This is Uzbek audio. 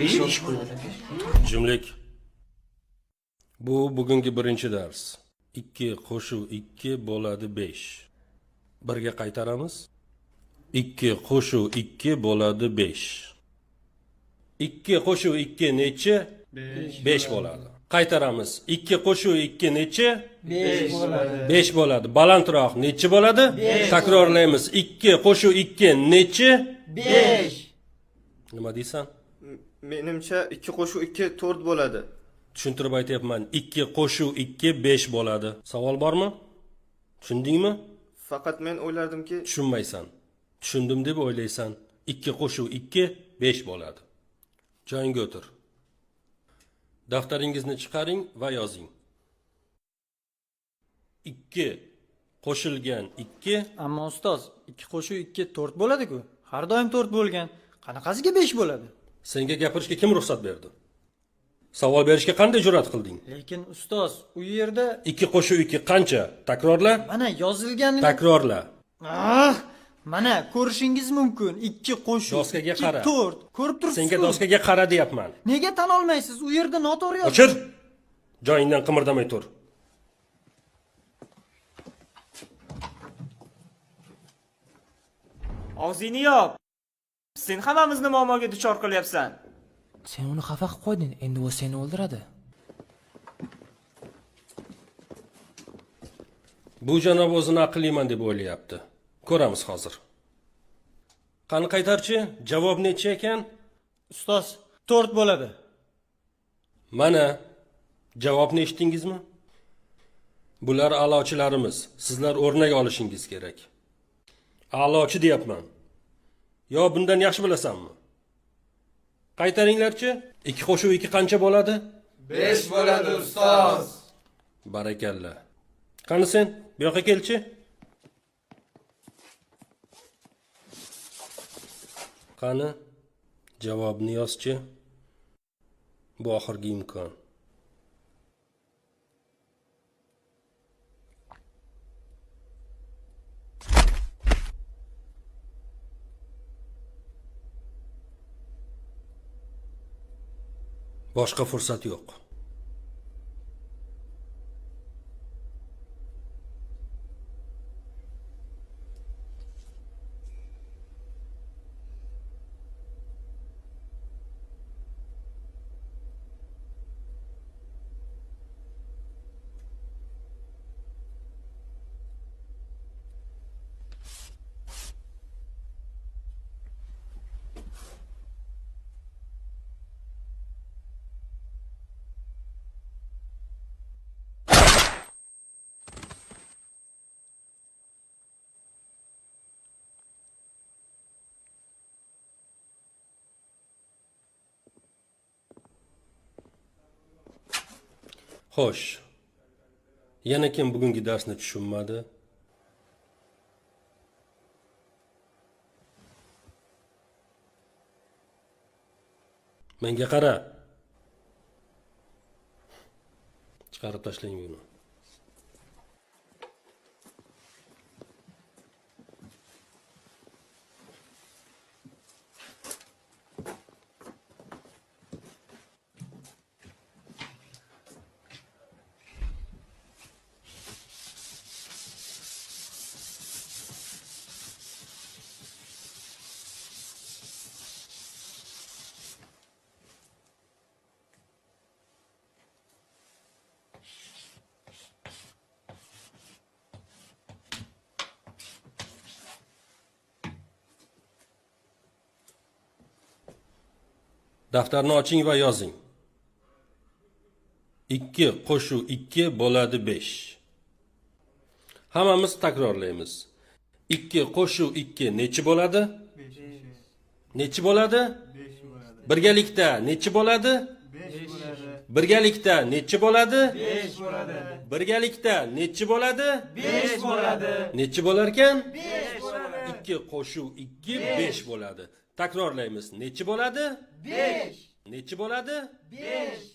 5 bo'ladi. Jimlik. Bu bugungi birinchi dars. 2 qo'shuv 2 bo'ladi 5. Birga qaytaramiz. 2 qo'shuv 2 bo'ladi 5. 2 qo'shuv 2 nechi? 5 bo'ladi. Qaytaramiz. 2 qo'shuv 2 nechi? 5 bo'ladi. 5 bo'ladi. Balandroq nechi bo'ladi? Takrorlaymiz. 2 qo'shuv 2 nechi? 5. Nima deysan? Menimcha 2 qo'shuv 2 4 bo'ladi. Tushuntirib aytyapman. 2 qo'shuv 2 5 bo'ladi. Savol bormi? Tushundingmi? Faqat men o'ylardimki, Tushunmaysan. Tushundim deb o'ylaysan. 2 qo'shuv 2 5 bo'ladi. Joyingga o'tir. Daftaringizni chiqaring va yozing. 2 qo'shilgan 2 Ammo ustoz, 2 qo'shuv 2 4 bo'ladi-ku. Har doim 4 bo'lgan. Qanaqasiga 5 bo'ladi? Senga gapirishga kim ruxsat berdi? Savol berishga qanday jur'at qilding? Lekin ustoz, u yerda 2 qo'shuv 2 qancha? Takrorla. mana yozilganini Takrorla. Ah! Mana ko'rishingiz mumkin. 2 qo'shuv Doskaga 2 qara. 4. Ko'rib turibsiz. Senga doskaga qara deyapman. Nega tan olmaysiz? U yerda noto'g'ri yozilgan. O'chir. Joyingdan qimirdamay tur. Og'zingni yop. Sen hammamizni muammoga duchor qilyapsan. Sen uni xafa qilib qo'yding, endi u seni o'ldiradi. Bu janob o'zini aqlliman deb o'ylayapti. Ko'ramiz hozir. Qani qaytarchi, javob necha ekan? Ustoz, 4 bo'ladi. Mana javobni eshitdingizmi? Bular a'lochilarimiz. Sizlar o'rnak olishingiz kerak. A'lochi deyapman. Yo bundan yaxshi bilasanmi? Qaytaringlarchi. 2 qo'shuv 2 qancha bo'ladi? 5 bo'ladi ustoz. Barakalla. Qani sen, bu yoqqa kelchi. Qani, javobni yozchi. Bu oxirgi imkon. Boshqa fursat yo'q. Xo'sh. Yana kim bugungi darsni tushunmadi? Menga qara. Chiqarib tashlang buni. Daftarni oching va yozing. 2 qo'shuv 2 bo'ladi 5. Hammamiz takrorlaymiz. 2 qo'shuv 2 nechi bo'ladi? Nechi bo'ladi? Birgalikda nechi bo'ladi? 5 bo'ladi. Birgalikda nechi bo'ladi? 5 bo'ladi. Birgalikda nechi bo'ladi? 5 bo'ladi. Nechi bo'larkan? 5 bo'ladi. 2 qo'shuv 2 5 bo'ladi. Takrorlaymiz. Nechi bo'ladi? 5. Nechi bo'ladi? 5.